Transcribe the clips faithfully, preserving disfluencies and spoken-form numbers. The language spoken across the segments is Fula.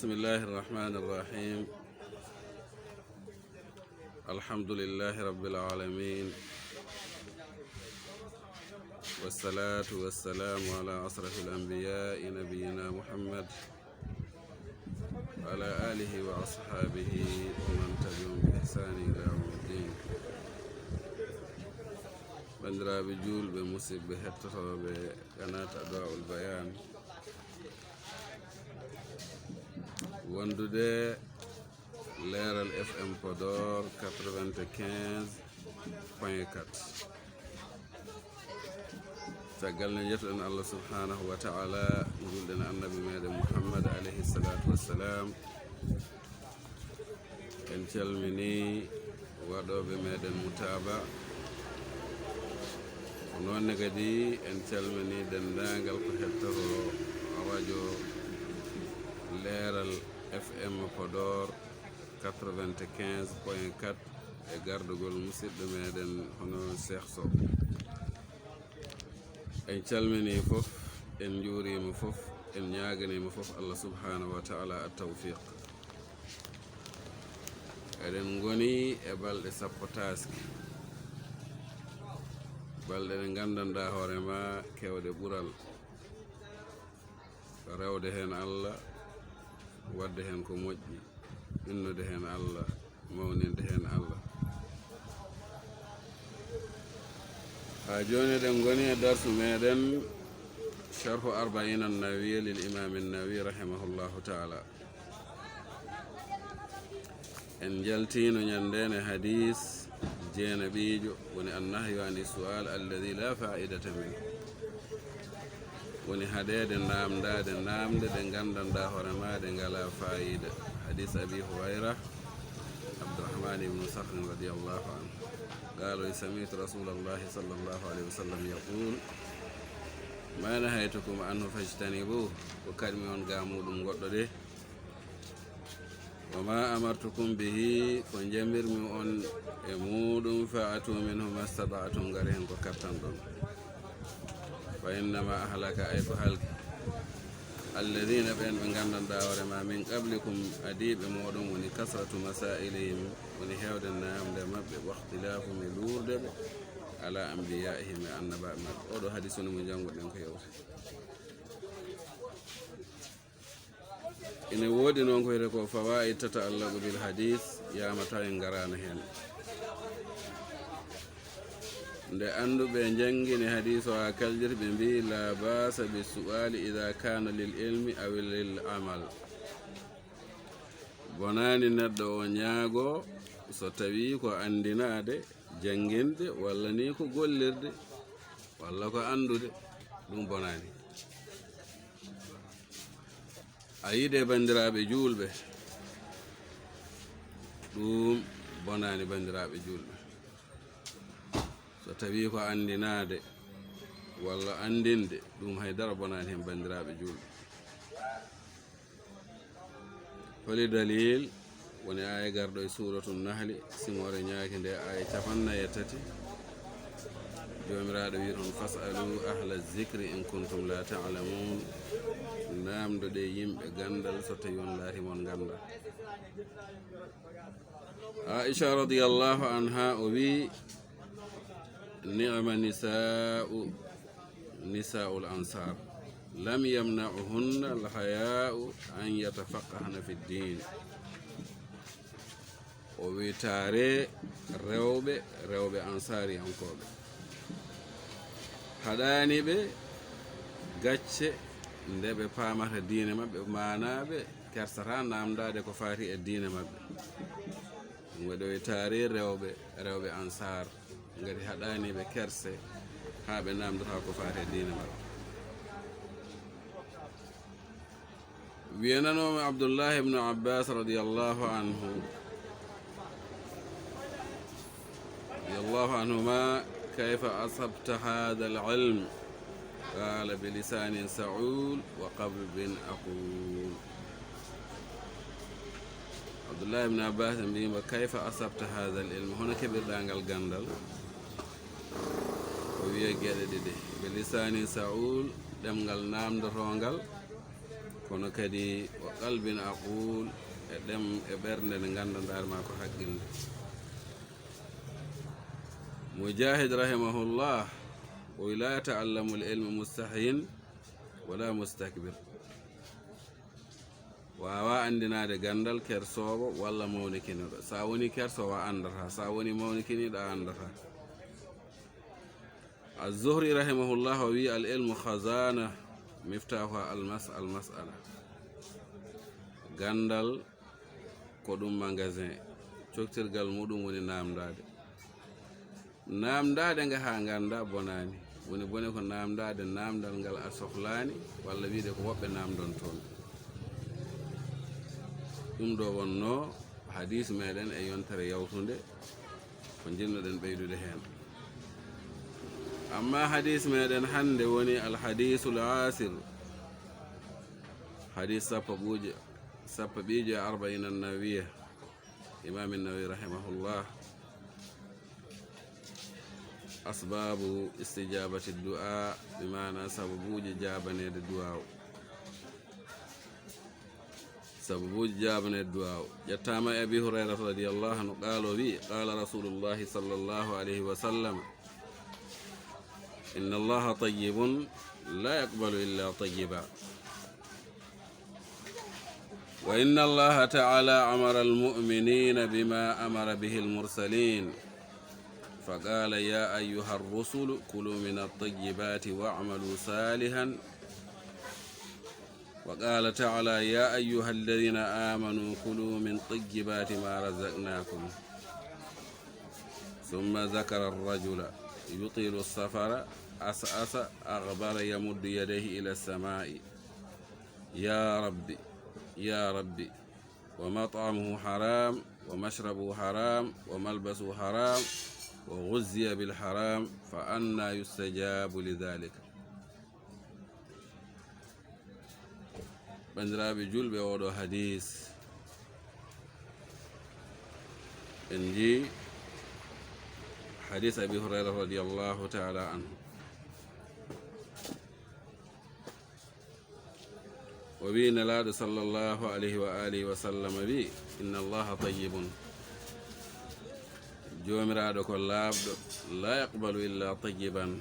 بسم الله الرحمن الرحيم. الحمد لله رب العالمين. والصلاة والسلام على أشرف الأنبياء نبينا محمد وعلى آله وأصحابه ومن تبعهم بإحسان إلى يوم الدين. Banndiraaɓe juulɓe, musidɓe hettotooɓe qanaat Adwa'ul Bayan, wondude Leeral F M Podor quatre-vingt-quinze point quatre. Caggal nde njettoɗen Allah subhanahu wa ta'ala, njuulɗen Annabi meɗen Muhammad alayhi salatu wassalam, en calmini waɗooɓe meɗen mutaaba. Ko noon ne kadi en calmini denndaangal ko hettotoo radio Leeral F M Podor quatre-vingt-quinze point quatre e gardagol musidɗo meɗen hono Cheikh Sow. En calminii fof, en njuuriima fof, en ñaaganiima fof Allah subhanahu wa ta'ala at-tawfiq. Eɗen ngoni e balɗe sappo taaske, balɗe ɗe nganndanɗaa hoore ma keewɗe ɓural, rewde heen Allah, waɗde heen ko moƴƴi, innude heen Allah, mawninde heen Allah. Haa jooni eɗen ngoni e darsu meɗen Sharhu Arba'ina Nawawiya lil Imam Nawawi rahimahullahu ta'ala. En njaltiino ñande nde hadis jeenaɓiijo, woni annahyu ani su'al alladhi la fa'idata min, woni haɗeede naamndaade naamnde ɗe nganndanɗaa hoore ma ɗe ngalaa faayiida. Hadis Abi Hurayra, Abdurrahman ibnu Sakhrin radiyallahu anhu. Qaala, sami'tu Rasulallahi sallallahu alayhi wa sallam yaqul, ma nahaytukum anhu fajtanibuh, ko kaɗmi on ga muɗum goɗɗo de. Wa ma amartukum bihi, ko njamirmi on e muɗum, fa atu minhu mastata'tum, ngare heen ko kattanɗon. Fa innama ahlaka, ay ko halki, alladhina, ɓeen ɓe nganndanɗaa hoore ma, min qablikum, adiiɓe mooɗon, woni kasratu masailihim, woni heewde naamnde maɓɓe, wa ikhtilafuhum, e luurde ɓe, ala anbiyaihim, e annabaaɓe maɓɓe. Oɗo hadis woni mo njannguɗen ko yawti. Ina woodi noon ko wiyetee ko fawaid tata'allaqu bil hadis, yamata en ngaraano heen. Nde annduɓe njanngini hadis o haa kaljiti, ɓe mbiyi, la ba'sa bi su'ali idha kana lil ilmi aw lil amal. Bonaani neɗɗo o ñaago so tawi ko anndinaade, jannginde, walla ni ko gollirde, walla ko anndude, ɗum bonaani. A yiɗe banndiraaɓe juulɓe, ɗum bonaani banndiraaɓe juulɓe. So tawi ko anndinaade walla anndinde, ɗum hay dara bonaani heen banndiraaɓe juulɓe. Holi dalil? Woni aaya garɗo e Suuratu Nahli, simoore ñaaki nde, aaya capannay e tati. Joomiraaɗo wi'i toon, "Fas'alu ahla zikri in kuntum la ta'lamun." Naamndo ɗe yimɓe ganndal so tawi on laati mon ngannda. Aisha radiyallahu anha o wi'i, "Ni'ma nisa'u, nisa'ul ansar. Lam yamna'uhunna al-haya'u an yatafaqqahna fi ddin." O wi'i, taare rewɓe, rewɓe ansaariyankooɓe. Haɗaani ɓe gacce nde ɓe paamata diine maɓɓe, maanaa ɓe kersataa naamndaade ko faati e diine maɓɓe. Ɗum waɗi o wi'i, taare rewɓe, rewɓe ansaar. Ngati haɗaani ɓe kerse haa ɓe naamndata ko faati e diine maɓɓe. Wiyananoomi Abdullah ibn Abbas radiyallahu anhu, radiyallahu anhuma, "Kayfa asabta hadha al-ilm?" Qala, "Bi lisanin sa'ul wa qalbin aqul." Abdullah ibn Abbas ɓe mbi'i mo, "Kayfa asabta hadha al-ilm?" Hono keɓirɗaa ngal ganndal? O wi'i geɗe ɗiɗi, "Bi lisanin sa'ul," ɗemngal naamndotoongal, Kono kadi, wa qalbin aqul, e ɗem-, e ɓernde nde nganndanɗaa ma ko haqqille. Mujahid rahimahullah, o wi, "La yata'allamu al-ilma mustahyin wala mustakbir." Waawa anndinaade ganndal kersoowo walla mawnikiniiɗo. Sa woni kersoowo a anndataa, sa woni mawnikiniiɗo a anndataa. Az-Zuhri rahimahullah o wi, "Al ilmu khazana miftahuha al mas-, al mas'ala." Ganndal ko ɗum magasin, coktirgal muɗum woni naamndaade. Naamndaade nga haa ngannda bonaani. Woni bone ko naamndaade naamndal ngal a sohlaani, walla wiide ko woɓɓe naamndontoon. Ɗum ɗo wonno hadis meɗen e yontere yawtunde, ko njiɗnoɗen ɓeydude heen. Amma hadis meɗen hannde woni al hadisul asir, hadis sappo ɓuujo, sappo ɓiijo e Arbaina Nawawiya, Imam Nawawi rahimahullah. Asbabu istijabati du'a, bi maana sababuuji jaabaneede du'a o. Sababuuji jaabaneede du'a o. Ƴettaama e Abi Hurayrata radiyallahu anhu, qaala o wi, qaala Rasulullahi sallallahu alayhi wa sallam, "Inna Allaha tayyibun la yaqbalu illa tayyiba." وإن الله تعالى أمر المؤمنين بما أمر به المرسلين، فقال: يا أيها الرسل كلوا من الطيبات واعملوا صالحا. وقال تعالى: يا أيها الذين آمنوا كلوا من طيبات ما رزقناكم. ثم ذكر الرجل يطيل السفر أشعث أغبر يمد يديه إلى السماء: يا ربي، يا ربي، ومطعمه حرام، ومشربه حرام، وملبسه حرام، وغذي بالحرام، فأنى يستجاب لذلك. Banndiraaɓe juulɓe, oo ɗoo hadiis, en njii hadiis Abi Hurayra radiyallahu ta'ala anhu. O wi, Nelaaɗo sallallahu alayhi wa alihi wa sallam wi, "Inna Allaha tayyibun." Joomiraaɗo ko laaɓɗo, "la yaqbalu illa tayyiban."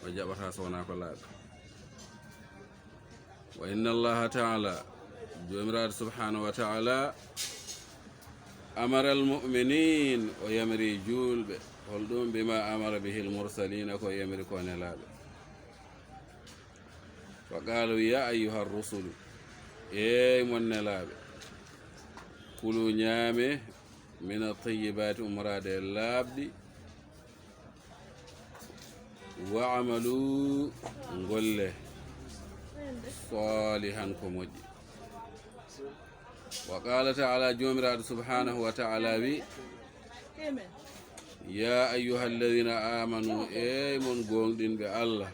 O jaɓataa so wonaa ko laaɓi. "Wa inna Allaha ta'ala," Joomiraaɗo subhanahu wa ta'ala, "amara al-mu'minin," o yamiri juulɓe. Holɗum? "Bima amara bihi al-mursalina," ko yamiri ko nelaaɓe. Wa qaalu, "Ya ayyuha rusulu," eey mon nelaaɓe, "kulu," ñaame, "min at-tayyibaati," ummoraade e laaɓɗi, "wa amalu," ngolle, "saalihan," ko moƴƴi. Wa qaala ta'ala, Joomiraaɗo subhanahu wa ta'ala wi, "Ya ayyuha alladhina amanu," eey mon gooŋɗinɓe Allah,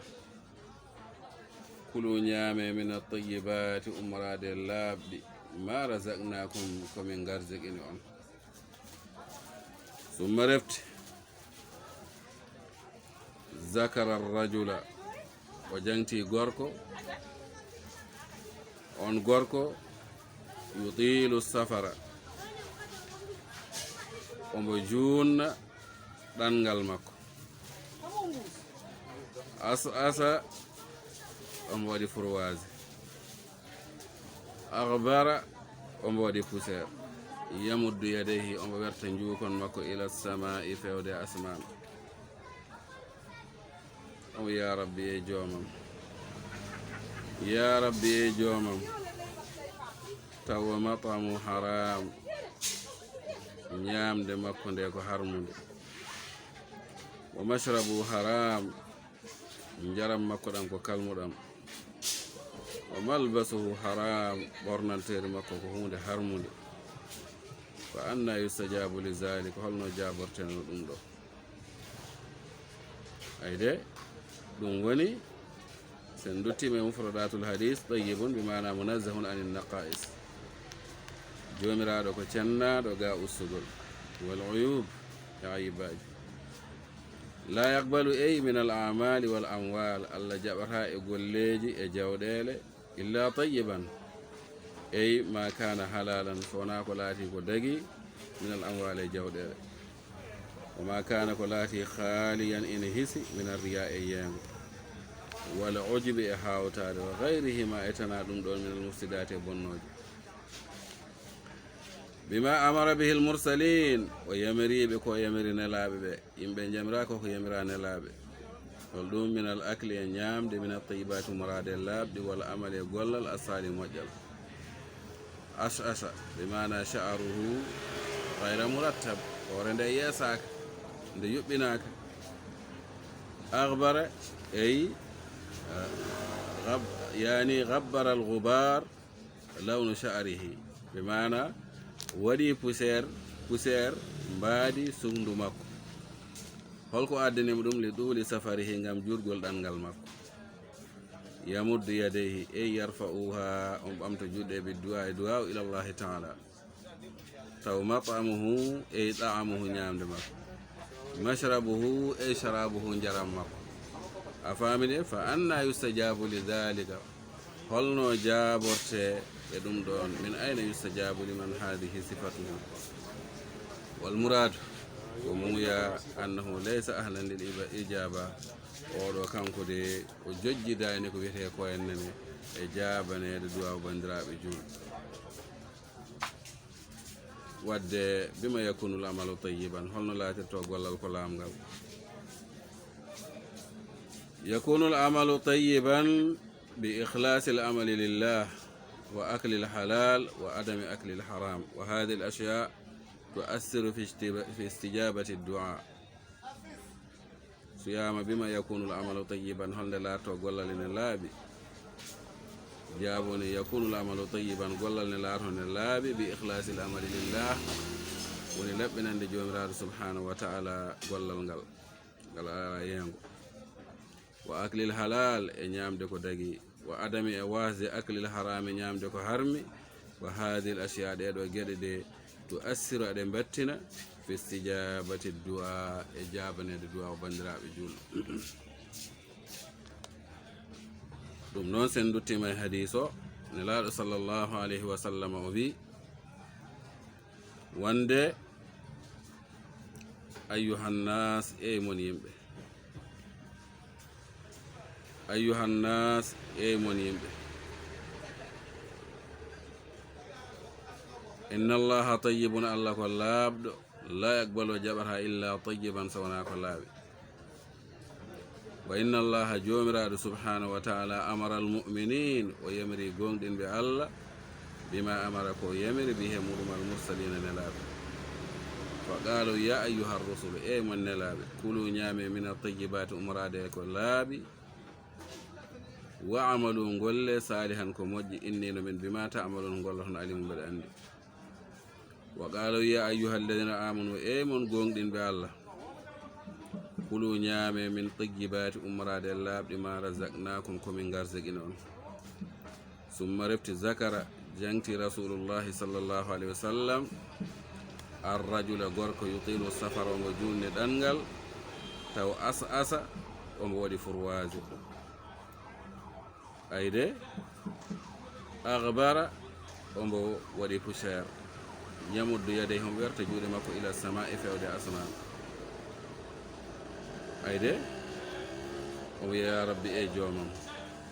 "kulu," ñaame, "min at-tayyibaati," ummoraade e laaɓɗi, "ma razaqnakum," ko min ngarzikini on. Summa refti, zakara rajula, o jaŋti gorko, on gorko, yutilu safara, omo juunna ɗanngal makko. Ash'asa, omo waɗi furwaasi. Aghbara, omo waɗi puseer. Yamuddu yadayhi, omo werta njuukon makko, ila samaa'i, fewde asmaan. O, "Ya Rabbi, e joomam. Ya Rabbi, e joomam." Tawa mat'amu haram. Ñaamde makko nde ko harmunde. Wa mashrabu haram. Njaram makko ɗam ko kalmuɗam. Wa malbasuhu haram, ɓornanteeri makko ko huunde harmunde. Fa anna yustajabu li zalik, holno jaaborteno ɗum ɗo? Ayde, ɗum woni, sen duttiima e mufradatul hadis, tayyibun bi maana munazzahun anin naqa'is. Joomiraaɗo ko cennaaɗo ga ussugol, wal uyub, e ayibaaji. La yaqbalu, ey, min al amali wal amwal, Allah jaɓataa e golleeji e jawɗeele, illa tayyiban, Ey, ma kana halalan, so wonaa ko laati ko dagi, min al amwali, e jawɗeele. Wa ma kana, ko laati, khaliyan, ina hisi, min al riya, e yeengo. Wal ujubi, e hawtaade. Wa ghayrihima, e tana ɗum ɗon, min al mufsidati, e bonnooje. Bima amara bihi al mursalin, o yamiriɓe ko yamiri nelaaɓe ɓe. Yimɓe jamira ko ko yamira nelaaɓe. Hol ɗum? Min al akli, e ñaamde, min al tayyibati, umoraade e laaɓɗi, wal amali, e gollal, asali, moƴƴal. Ash'asha, bi maana sha'ruhu ghayra murattab, hoore nde yeesaaka, nde yuɓɓinaaka. Aghbara, ey, eh, ghab-, yani ghabbara al ghubar, lawnu sha'rihi, bi maana waɗi poussière, poussière mbaadi sunndu makko. Holko addani mo ɗum? Li tuuli safarihi, ngam juutgol ɗanngal makko. Yamuddu yadayhi, ey yarfa'uha, on ɓamta juuɗe, bi du'a, e du'a, ila Allahi ta'ala. Taw mat'amuhu, ey ta'amuhu, ñaamde makko. Mashrabuhu, ey sharabuhu, njaram makko. A faami de? Fa anna yustajabu li dhalika? Holno jaaborte e ɗum ɗon? Min ayna yustajabu liman hadhihi sifatuhu? Wal muradu, ko muuya, annahu laysa ahlan lil iba-, ijaba. Oɗo kanko de, o jojjidaani ko wiyetee ko en nene e jaabaneede duwaaw banndiraaɓe juulɓe. Wadde, bima yakunul amalu tayyiban, holno laatirto gollal ko laamngal? Yakunul amalu tayyiban bi ikhlasil amali lillah wa aklil halal wa adami aklil haram. Wa hadhihi al ashya tuassiru fi ijtiba-, fi istijabati du'a. So wiyaama bima yakunul amalu tayyiban, holnde laarto gollal ene laaɓi? Jaabu woni yakunul amalu tayyiban, gollal ne laarto ne laaɓi bi ikhlasil amali lillah, woni laɓɓinande Joomiraaɗo subhanahu wa ta'ala gollal ngal, ngal alaa yeengo. Wa aklil halal, e ñaamde ko dagi. Wa adami, e waasde aklil harami, ñaamde ko harmi. Wa hadhihi al ashya, ɗee ɗoo geɗe ɗe, tuassiru, aɗe mbattina, fi istijabati du'a, e jaabaneede du'a o banndiraaɓe juulɓe. Ɗum noon, sen nduttiima e hadiis o, Nelaaɗo sallallahu alayhi wa sallam o wi, wonde, ayyuhan nas, ey mon yimɓe. Ayyuhan nas, ey mon yimɓe. Inna Allaha tayyibun, Allah ko laaɓɗo, la yaqbalu, o jaɓata, illa tayyiban, so wonaa ko laaɓi. Wa inna Allaha, Joomiraaɗo subhanahu wa ta'ala, amara al mu'minin, o yamiri gooŋɗinɓe Allah, bima amara, ko o yamiri, bihi, e muɗum, al mursalina, nelaaɓe. Fa qaalu, ya ayyuha rusulu, ey mon nelaaɓe, kulu, ñaame, min at tayyibati, umoraade e ko laaɓi, wa amalu, ngolle, salihan, ko moƴƴi, inni, no min, bima ta'malun, ngolloton, alimun, mbeɗa anndi. Wa qaalu, ya ayyuha alladhina amanu, ey mon gooŋɗinɓe Allah, kulu, ñaame, min tayyibati, umoraade e laaɓɗi, ma razaqnakum, ko min ngarzaqini on. Summa refti, zakara, jaŋti Rasulullahi sallallahu alayhi wa sallam, ar-rajula, gorko, yutilu safara, omo juulni ɗanngal, taw as'asa, omo waɗi furwaaji. Ayde, aghbara, omo waɗi poussière. Yamuddu yadayhi, omo werta juuɗe makko, ila sama'i, fewde asamaan. Ayde, omo wiya, ya Rabbi, e joomam,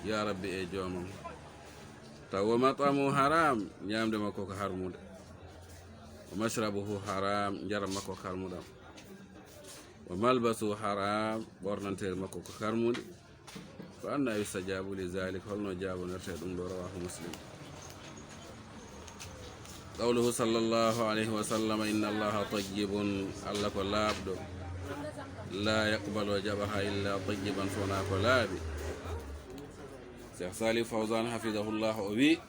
ya Rabbi, e joomam. Taw wa mat'amuhu haram, ñaamde makko ko harmunde. Wa mashrabuhu haram, njaram makko ko harmuɗam. Wa malbasuhu haram, ɓornanteeri makko ko harmunde. Fa anna yustajabu li zalik, holno jaabonorte ɗum ɗo? Rawahu Muslim. Qawluhu sallallahu alayhi wa sallam, inna Allaha tayyibun, Allah ko laaɓɗo, la yaqbalu, o jaɓataa, illa tayyiban, so wonaa ko laaɓi. Cheikh Salih Fawzan hafidahullah o wi,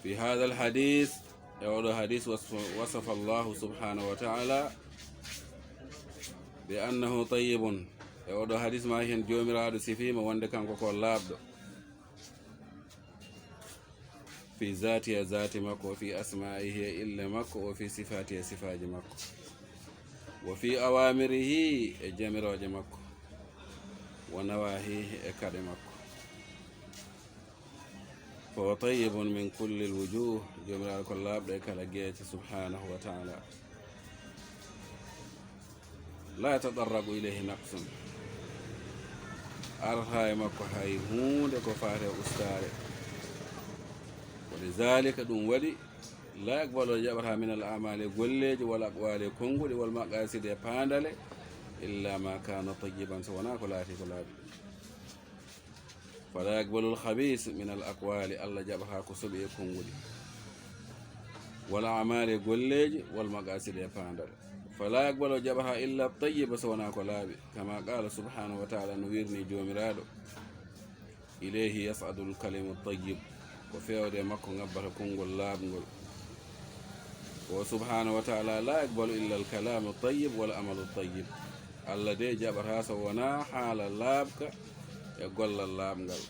fi hadha al hadith, e oɗo hadith, wasfa, wasafa Allahu subhanahu wa ta'ala bi annahu tayyibun. E oɗo hadith ma hen Joomiraaɗo sifiima wonde kanko ko laaɓɗo. Fi zati, e zati makko, wa fi asma'ihi, e ille makko, wa fi sifati, e sifaaji makko, wa fi awamirihi, e jamirooje makko, wa nawahihi, e kaɗe makko. فهو طيب من كل الوجوه, Joomiraaɗo ko laaɓɗo e kala geece, subhaanahu wa taala. لا يتطرق إليه نقص, arata e makko hay huunde ko faati e ustaare. ولذلك, ɗum waɗi, لا يقبل, o jaɓataa, من الأعمال, e golleeji, والأقوال, e konnguɗi, والمقاصد, e paandale, إلا ما كان طيبا, so wonaa ko laatii ko laaɓi. فلا يقبل الخبيث من الأقوال, Allah jaɓataa ko soɓi e konnguɗi, والأعمال, e golleeji, والمقاصد, e paandale. فلا يقبل, o jaɓataa, إلا الطيب, so wonaa ko laaɓi. كما قال سبحانه وتعالى, no wiirnii Joomiraaɗo, إليه يصعد الكلم الطيب, ko feewde e makko ngabbata konngol laaɓngol. O subhaanahu wa taala, لا يقبل إلا الكلام الطيب والعمل الطيب. Allah de jaɓataa so wonaa haala laaɓka e gollal laaɓngal.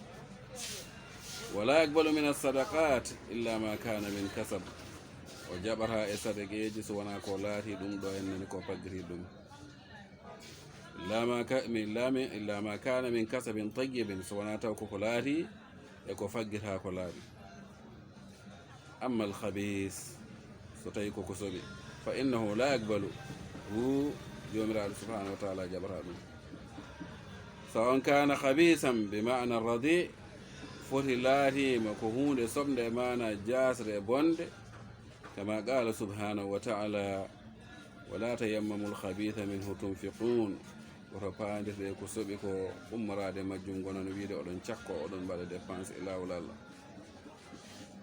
ولا يقبل من الصدقات إلا ما كان من كسب, o jaɓataa e sadakeeji so wonaa ko laatii ɗum ɗo en nani ko paggiri ɗum. إلا ما ك-، من، إلا من، إلا ما كان من كسب طيب, so wonaa taw koko laatii e ko faggitaa ko laaɓi. أما الخبيث, so tawi koko soɓi, فإنه لا يقبله, Joomiraaɗo subhaanahu wa taala jaɓataa ɗum. سواء كان خبيثا بمعنى رديء, foti laatiima ko huunde soɓnde e maanaa jaasre e bonde, كما قال سبحانه وتعالى: ولا تيمموا الخبيث منه تنفقون. Woto paandirɗe ko soɓi ko ummoraade majjum, ngonon wiide oɗon cakko, oɗon mbaɗa dépense e laawol Allah.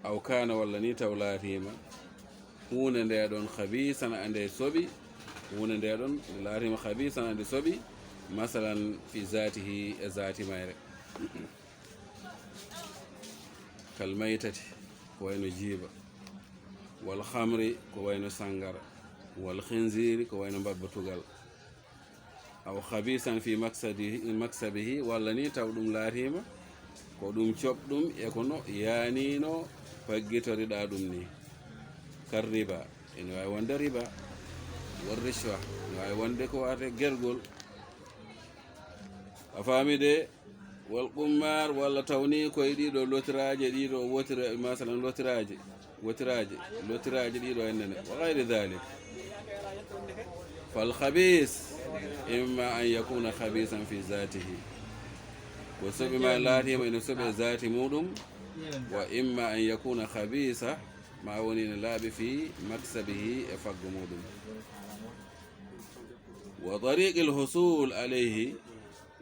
أو كان, walla ni taw laatiima huunde nde ɗon, خبيثا, ande soɓi, huunde nde ɗon laatiima خبيثا, ande soɓi, مثلا في ذاته, e zaati mayre. كالميتة, ko wayno jiiba. والخمر, ko wayno sangara. والخنزير, ko wayno mbabbatugal. أو خبيثا في مكسبه، مكسبه, walla ni taw ɗum laatiima ko ɗum coɓɗum e ko no yaaniino paggitoriɗaa ɗum ni. كالربا, ina waawi wonde riba. والرشوة, ina waawi wonde ko wiyetee gergol. A faami de? والقمار, walla taw ni koye ɗiɗo lotiraaje ɗiɗo wotira, masalan, lotiraaje, wotiraaje, lotiraaje ɗiɗo en nene, وغير ذلك. فالخبيث إما أن يكون خبيثا في ذاته, ko soɓi ma laatiima ene soɓi e zaati muɗum, وإما أن يكون خبيثا, ma woni ene laaɓi في مكسبه, e faggu muɗum. وطريق الحصول عليه,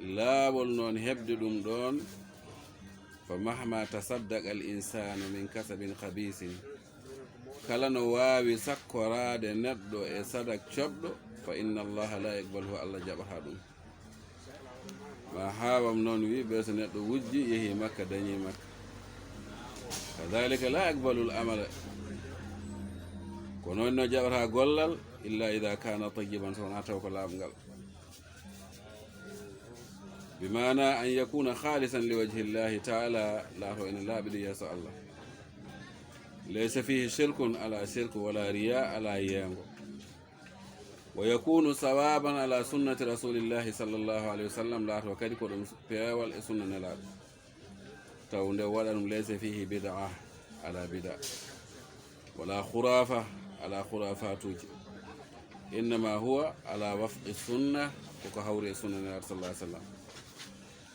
laawol noon heɓde ɗum ɗoon, فمهما تصدق الإنسان من كسب خبيث, kala no waawi sakkoraade neɗɗo e sadak coɓɗo, فإن الله لا يقبله, Allah jaɓataa ɗum. Ma haawam noon wi ɓe so neɗɗo wujji, yehi Makka, dañi Makka. كذلك لا يقبل العمل, ko noon no jaɓataa gollal, إلا إذا كان طيبا, so wonaa taw ko laaɓngal. بمعنى أن يكون خالصا لوجه الله تعالى, laato ene laaɓi ɗi yeeso Allah. ليس فيه شرك, alaa shirk, ولا رياء, alaa yeengo. ويكون صوابا على سنة رسول الله صلى الله عليه وسلم, laato kadi ko ɗum peewal e sunna Nelaaɗo. Taw nde waɗa ɗum, ليس فيه بدعة, alaa bida, ولا خرافة, alaa khurafaatuuji. إنما هو على وفق السنة, koko hawri e sunna Nelaaɗo صلى الله عليه وسلم.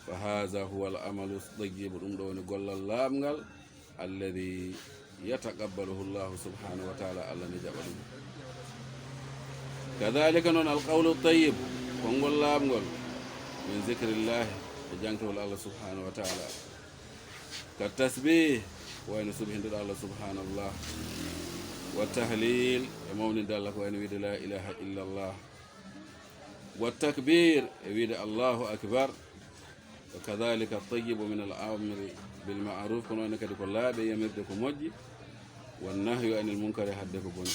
فهذا هو العمل الطيب, ɗum ɗo woni gollal laaɓngal, الذي يتقبله الله سبحانه وتعالى, Allah ne jaɓa ɗum. كذلك noon, القول الطيب, konngol laaɓngol, من ذكر الله, e jaŋtowol Allah subhanahu wa taala. كالتسبيح, ko wayno subhindude Allah subhanallah. والتهليل, e mawninde Allah, ko wayno wiide لا إله إلا الله. والتكبير, e wiide الله أكبر. وكذلك الطيب من الأمر بالمعروف, ko noon kadi ko laaɓi e yamirde ko moƴƴi, والنهي عن المنكر, haɗde ko boni.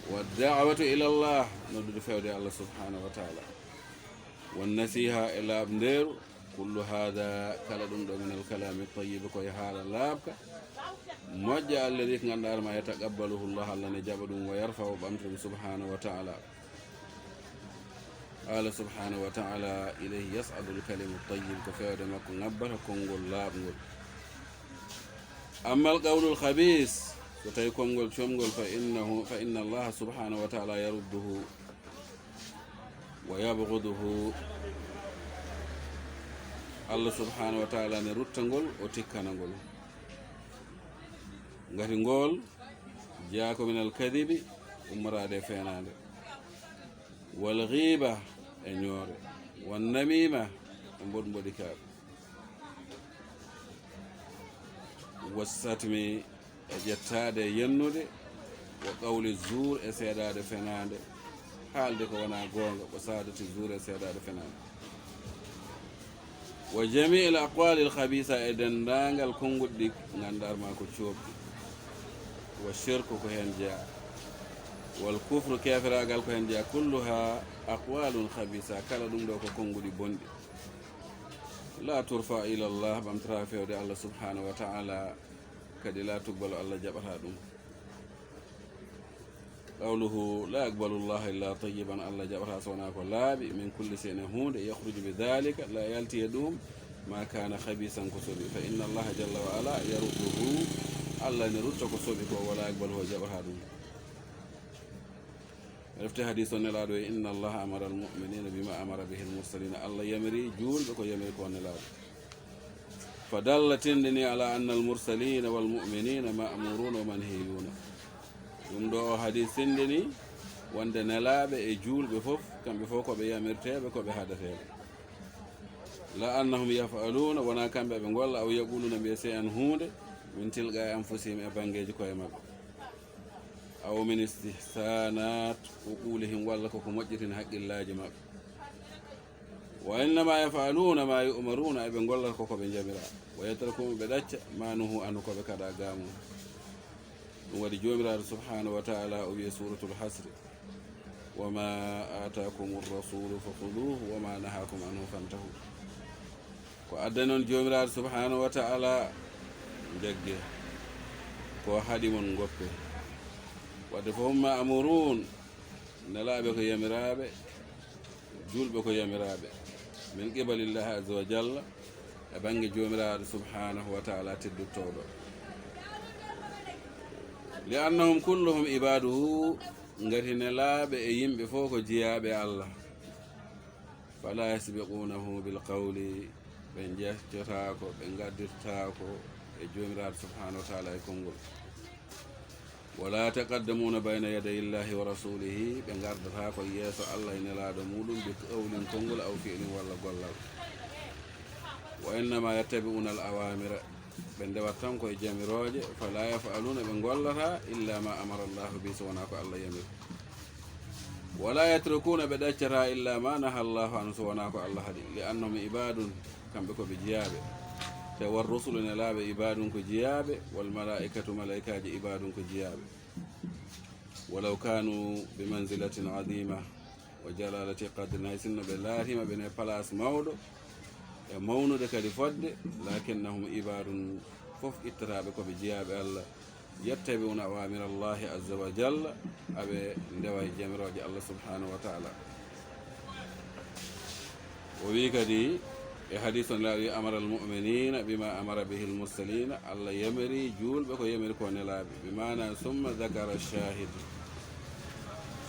والدعوة إلى الله, noddude fewde Allah subhanahu wa taala. والنصيحة, e laaɓndeeru. كل هذا, kala ɗum ɗo, من الكلام الطيب, ko e haala laaɓka, moƴƴa, الذي, ko ngannduɗaa ma, يتقبله الله, Allah ne jaɓa ɗum, ويرفعه, ɓamta ɗum, سبحانه وتعالى. قال سبحانه وتعالى: إليه يصعد الكلم الطيب, ko fewde makko ngabbata konngol laaɓngol. Amma al qawlu al khabis, so tawi konngol comngol, fa innahu, fa inna Allaha subhanahu wa ta'ala yarudduhu wa yabghuduhu. Allah subhanahu wa ta'ala ne rutta ngol, o tikkana ngol. Ngati ngol jeyaa ko min al kadibi, ummoraade e feenaande, wal ghiba, e ñoore, wan namima, e mboɗ mboɗikaaɓe, was satmi, e ƴettaade e yennude, wa qawli zuur, e seedaade fenaande, haalde ko wonaa goonga, wa sahadati zuur, e seedaade fenaande, wa jamii al aqwali al khabisa, e denndaangal konnguɗi ɗi ngannduɗaa ma ko coobɗi, wa shirku, ko heen jeyaa, wal kufru, keeferaagal, ko heen jeyaa, kulluha aqwalun khabisa, kala ɗum ɗo ko konnguɗi bonɗi. La turfa ila Allah, ɓamtataa feewde Allah subhanahu wa ta'ala, kadi la tuqbalu, Allah jaɓataa ɗum. Qawluhu, la yaqbalu Allah illa tayyiban, Allah jaɓataa so wonaa ko laaɓi, min kulli shay'in, e huunde, yakhruju bi dhalika, la yalti e ɗum, ma kana khabisan, ko soɓi, fa inna Allah jalla wa ala yarudduhu, Allah ne rutta ko soɓi ko, wala yaqbaluhu, jaɓataa ɗum. Refti hadiis o Nelaaɗo e, inna Allaha amara al-mu'minina bima amara bihi al-mursalina, Allah yamiri juulɓe ko yamiri ko Nelaaɗo. Fa dalla, tindini, ala anna al-mursalina wal mu'minina ma'muruna wa manhiyuna. Ɗum ɗo o hadiis tindini wonde Nelaaɓe e juulɓe fof, kamɓe fof ko ɓe yamirteeɓe, ko ɓe haɗateeɓe. La annahum yaf'aluna, wonaa kamɓe ɓe ngolla, aw yaquluna, ɓe shay'an, huunde, min tilqa'i anfusihim, e banngeeji koye maɓɓe. Aw min istihsanat uqulihim, walla koko moƴƴitina haqqillaaji maɓɓe. Wa innama yaf'aluna ma yu'maruna, eɓe ngolla ko ko ɓe njamiraa. Wa yatrakuna, ɓe ɗacca, ma nuhu anhu, ko ɓe kaɗaa ga mum. Ɗum waɗi Joomiraaɗo subhanahu wa ta'ala o wi'i, Suratul Hasri, wa ma atakumu rasulu fa khuduhu wa ma nahakum anhu fantahu. Ko addani on Joomiraaɗo subhanahu wa ta'ala, njagge. Ko haɗi mon, ngoppe. Wadde, fa hum ma'murun, Nelaaɓe ko yamiraaɓe, juulɓe ko yamiraaɓe, min qibalillahi azza wa jalla, e bannge Joomiraaɗo subhanahu wa ta'ala tedduɗo towɗo. Li annahum kulluhum ibaduhu, ngati Nelaaɓe e yimɓe fof ko jiyaaɓe Allah. Fala yasbiqunahu bil qawli, ɓe jeccotaako, ɓe ngaddirtaako e Joomiraaɗo subhanahu wa ta'ala e konngol. Wala yataqaddamuna bayna yaday Allahi wa rasulihi, ɓe ngardataako yeeso Allah e Nelaaɗo muɗum, bi qawlin, konngol, aw fi'lin, walla gollal. Wa innama yattabi'una al awamira, ɓe ndewat tan koye jamirooje, fala yaf'aluna, ɓe ngollataa, illa ma amara Allahu bi, so wonaa ko Allah yamiri. Wala yatrukuna, ɓe ɗaccataa, illa ma naha Allahu anhu, so wonaa ko Allah haɗi. Li annahum ibadun, kamɓe ko ɓe jiyaaɓe. Te war rusulu, Nelaaɓe, ibadun, ko jiyaaɓe, wal malaikatu, malaikaaji, ibadun, ko jiyaaɓe. Walaw kanu bi manzilatin azima wa jalalati qadrin, hay sinno ɓe laatiima ɓe ne place mawɗo e mawnude kadi fodde, lakinnahum ibadun, fof ittataaɓe ko ɓe jiyaaɓe Allah, yattabi'una awamira Allahi azza wa jalla, aɓe ndewa e jamirooje Allah subhanahu wa ta'ala. O wi kadi e hadiis on laawi, amara al mu'minina bima amara bihi al mursalina, Allah yamiri juulɓe ko yamiri ko nelaaɓe, bi maana summa zakara shahid,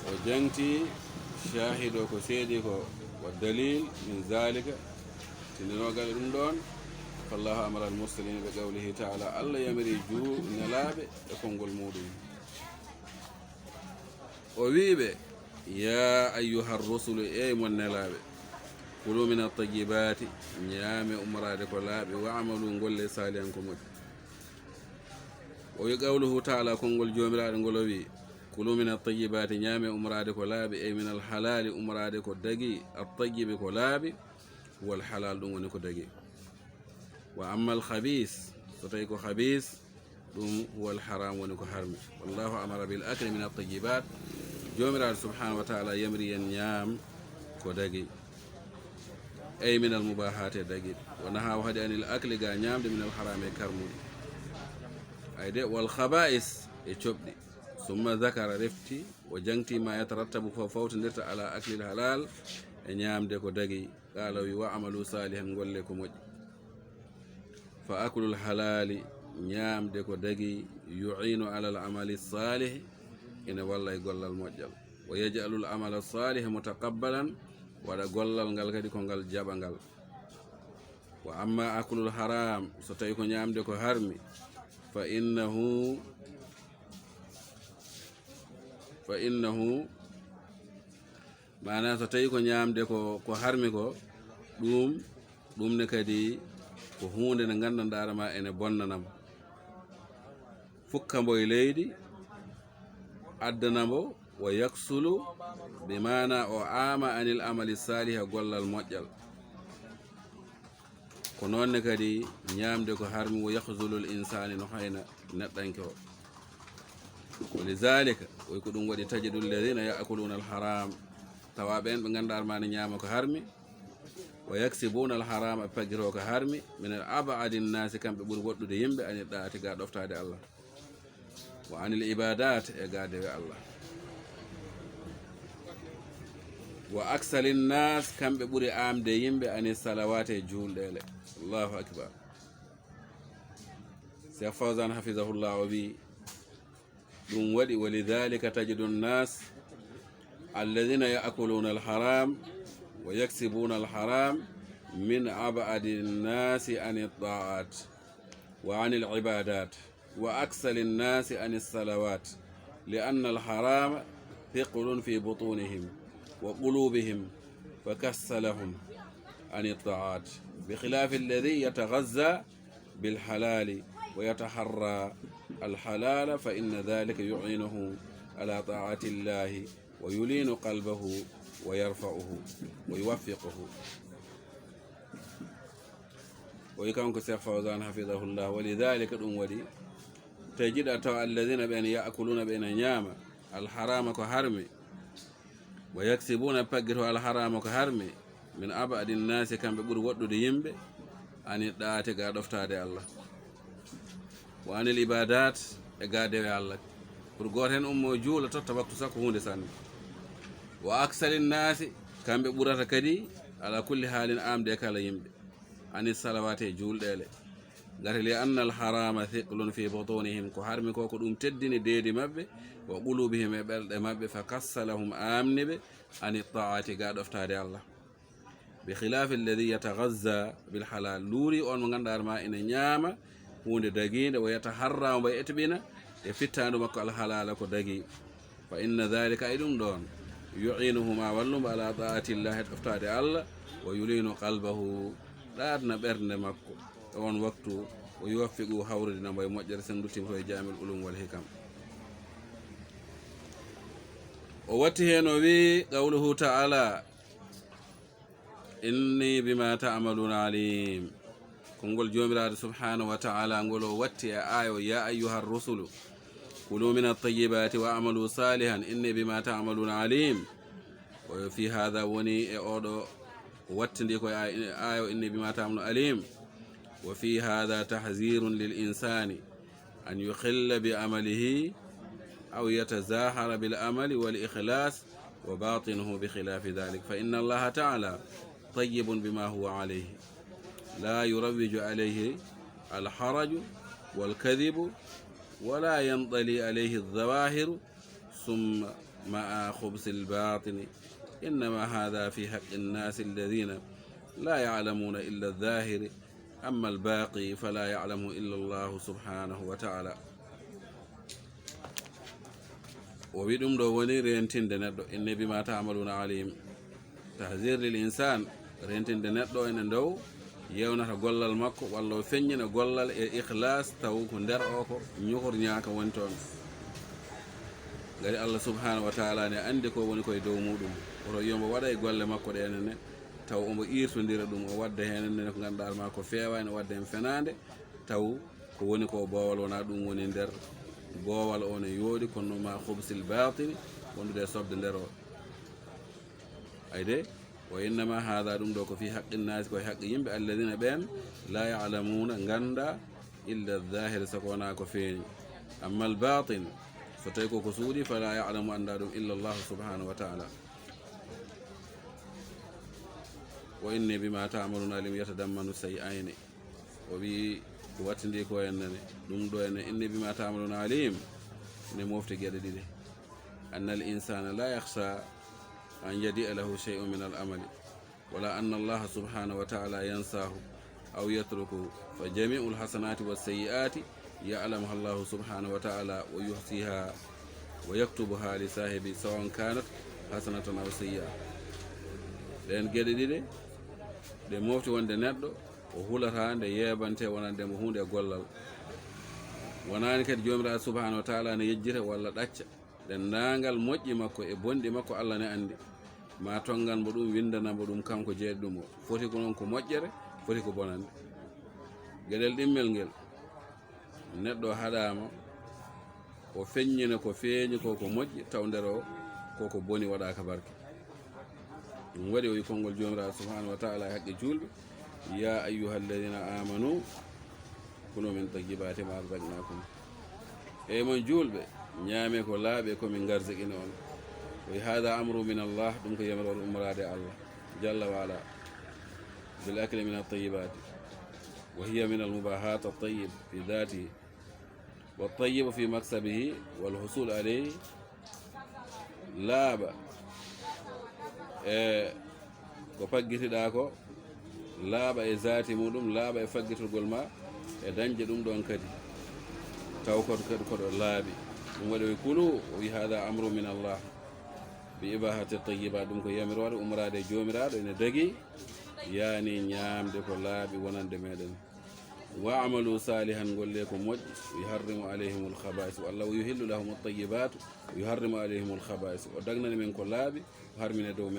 o jangti shahid o ko seedi ko, wa dalil min zalika, tindinoogal e ɗum ɗoon, fallahu amara al mursalina bi qawlihi ta'ala, Allah yamiri juu nelaaɓe e konngol muɗum. O wi'i ɓe, ya ayyuhar rusulu, ey mon nelaaɓe, kulu min at-tayyibati, ñaame ummoraaɗe ko laaɓi, wa amalu, ngolle salihan ko moƴƴi. O wi qawluhu ta'ala, konngol Joomiraaɗo ngol o wi, kulu min at-tayyibati, ñaame ummoraaɗe ko laaɓi, ey min al halali, ummoraaɗe ko dagi, at-tayyibi ko laaɓi, wal halal, ɗum woni ko dagi. Wa amma al khabis, so tawi ko khabis, ɗum huwa al haram, woni ko harmi. Wallahu amara bil akli min at tayyibat, Joomiraaɗo subhanahu wa ta'ala yamiri en ñaam ko dagi, ay min al mubahati, e dagi. Wa naha, o haɗi, anil akli, ga ñaamde, min al harami, e karmuɗi. Ay de, wal khaba'is, e coɓɗi. Summa zakara, refti, o jangti ma yatarattabu, ko fawtindirta, ala aklil halal, e ñaamde ko dagi. Qala, o wi, wa amalu salihan, ngolle ko moƴƴi. Fa aklul halali, ñaamde ko dagi, yu'inu alal amali saalih, ina walla e gollal moƴƴal. Wa yaj'alul amala saalih mutaqabbalan, waɗa gollal ngal kadi ko ngal jaɓangal. Wa amma aklul haram, so tawi ko ñaamde ko harmi, fa innahu, fa innahu, maanaam so tawi ko ñaamde ko, ko harmi ko, ɗum, ɗum ne kadi ko huunde nde nganndanɗaa ma ene bonnana mo. Fukka mbo e leydi, addana mbo, wa yaksulu, bi maana o aama anil amali saaliha, gollal moƴƴal. Ko noon ne kadi ñaamde ko harmi, wa yakhzulul insaani, no hayna neɗɗanke o. Wa lidhalika, oy ko ɗum waɗi, tajidu alladhina ya'kuluna al haram, tawa ɓeen ɓe nganndanɗaa ma ne ñaama ko harmi, wa yaksibuna al harama, ɓe paggiroo ko harmi, min al ab'adi nnaasi, kamɓe ɓuri woɗɗude yimɓe, ani ɗaati, ga ɗoftaade Allah. Wa anil ibadat, e ga dewe Allah. Wa aksali nnas, kamɓe ɓuri aamde yimɓe, ani salawat, e juulɗeele. Allahu akbar. Cheikh Fawzan hafizahullah o wi, ɗum waɗi, wa lidhalika tajidu nnas alladhina ya'kuluna al haram wa yaksibuna al haram min ab'adi nnasi ani taat wa anil ibadat. وأكسل الناس عن الصلوات، لأن الحرام ثقل في بطونهم وقلوبهم، فكسلهم عن الطاعات، بخلاف الذي يتغذى بالحلال ويتحرى الحلال، فإن ذلك يعينه على طاعة الله ويلين قلبه ويرفعه ويوفقه. O wi kanko Cheikh Fawzan hafidahullah, wa lidhalika, ɗum waɗi, tajidu, a tawa, alladhina, ɓen, ya'kuluna, ɓe ina ñaama, alharama, ko harmi, wa yaksibuna, paggito, alharama, ko harmi, min ab'adi nnasi, kamɓe ɓuri woɗɗude yimɓe, ani ɗaati, ga ɗoftaade Allah, wa anil ibadat, e ga dewe Allah. Pour gooto heen ummoo juula, totta waktu sappo, huunde sanne. Wa aksali nnasi, kamɓe ɓurata kadi, ala kulli haalin, aamde kala yimɓe, ani salawati, e juulɗeele. Ngati, li anna al harama thiqlun fi butunihim, ko harmi ko, ko ɗum teddini deedi maɓɓe, wa qulubihim, e ɓerɗe maɓɓe, fa kassalahum, aamni ɓe, ani taati, ga ɗoftaade Allah. Bi khilafi alladhi yataghazza bil halal, luuri on mo ngannduɗaa ma ina ñaama huunde dagiinde, wa yataharra, mbo etɓina e fittaandu makko al halala, ko dagi. Fa inna dhalika, ay ɗum ɗoon, yu'inuhu, ma wallu mbo, ala ta'atillahi, e ɗoftaade Allah, wa yulinu qalbahu, ɗaatna ɓernde makko e on waktu, wa yuwaffiqu, hawridina mbo e moƴƴere, sen duttima to e Jaami'ul Ulum wal Hikam. O watti heen o wi, qawluhu ta'ala, inni bima ta'maluna alim. Konngol Joomiraaɗo subhanahu wa ta'ala ngol o watti e aaya o, ya ayyuha rusulu, kulu min at-tayyibati wa amalu salihan, inni bima ta'maluna alim. O fi hada woni e oɗo o wattindi ko e aaya, aaya o, inni bima ta'maluna alim. Wa fi hada tahzirun lil insani an yukhilla bi amalihi aw yatazahara bil amali wal ikhlas wa batinuhu bi khilafi dhalik. Fa inna Allaha ta'ala tayyibun bima huwa alayhi. La yurawwiju alayhi al haraju wal kadhibu wa la yantali alayhi adh dhawahiru. Thumma ma'a khubsi al batini. Innama hadha fi haqqi an-nasi alladhina la ya'lamuna illa adh dhahiri. Amma al-baqi fala ya'lamu illa Allahu subhanahu wa ta'ala. O wi ɗum ɗo woni rentinde neɗɗo, inni bima ta'maluna alim. Tahzir lil insan, rentinde neɗɗo ene dow yewnata gollal makko, walla o feññina gollal e ikhlas, taw ko nder o ko ñokorñaaka woni toon. Ngati Allah subhanahu wa ta'ala ne anndi ko woni koye dow muɗum. Oto yo mbo waɗa e golle makko ɗe ene ne, taw omo iirtondira ɗum, o wadda heen ene ko ngannduɗaa ma ko feewaani, o wadda heen fenaande, taw ko woni ko boowal, wonaa ɗum woni nder boowal, o ne yooɗi, kono ma khubsil batini, wondude e soɓde nder o. Ay de, wa innama hadha, ɗum ɗo ko fi haqqi nnasi, ko e haqqi yimɓe, alladhina, ɓeen, la ya'lamuna, ngannda, illa dhahir, sako wonaa ko feeñi. Amma al batin, so tawi ko ko suuɗi, fala ya'lamu, annda ɗum, illa Allah subhanahu wa ta'ala. Wa inni bima ta'maluna alim yatadammanu shay'ayni. O wi, Wattindi ko en nane ɗum ɗo ene inni bima ta'maluna alim. Ne mofti geɗe ɗiɗi. Anna al insana la yakhsha an yadi'a lahu shay'un min al amali, wala anna Allah subhanahu wa ta'ala yansahu aw yatruku, fa jami'u al hasanati was sayyi'ati ya'lamuha Allah subhanahu wa ta'ala wa yuhsiha wa yaktubuha li sahibi, sawan kanat hasanatan aw sayyi'a. Ɗen geɗe ɗiɗi ɗe mofti wonde neɗɗo o hulata nde yeebante wonande mo huunde e gollal. Wonaani kadi Joomiraaɗo subhaanahu wa taala ne yejjita walla ɗacca denndaangal moƴƴi makko e bonɗi makko, Alla ne anndi. Ma tonngan mo ɗum, winndana mo ɗum kanko jeyɗo ɗum o. Foti ko noon ko moƴƴere, foti ko bonannde. Geɗel ɗimmel ngel, neɗɗo haɗaama o feññina ko feeñi ko ko moƴƴi, taw nder o ko ko boni waɗaaka barke. Ɗum waɗi o wi konngol Joomiraaɗo subhaanahu wa taala e haqqe juulɓe, ya ayyuha alladina amanu kulu min tayyibati ma razaqnakum. Ey mon juulɓe, ñaame ko laaɓi ko min ngarziqini on. O wi hada amru min Allah, ɗum ko yamiroore ummoraade Allah jalla wa ala, bil akli min at-tayyibati, wa hiya min al-mubahat at-tayyib fi dhatihi, wa at-tayyib fi maksabihi wal husul alayhi. Laaɓa e ko paggitiɗaa ko, laaɓa e zaati muɗum, laaɓa e faggitirgol ma e dañde ɗum ɗon kadi, taw ko kadi koɗo laaɓi. Ɗum waɗi o wi kulu, o wi hada amru min Allah bi ibahati tayyiba, ɗum ko yamiroore ummoraade e Joomiraaɗo, ene dagi yaani ñaamde ko laaɓi wonande meɗen. Wa amalu salihan, golle ko moƴƴi. Yuharrimu alayhimul khaba'is, Allah o yuhillu lahumut tayyibatu, yuharrimu alayhimul khaba'is, o dagnani men ko laaɓi, o harmina dow meɗen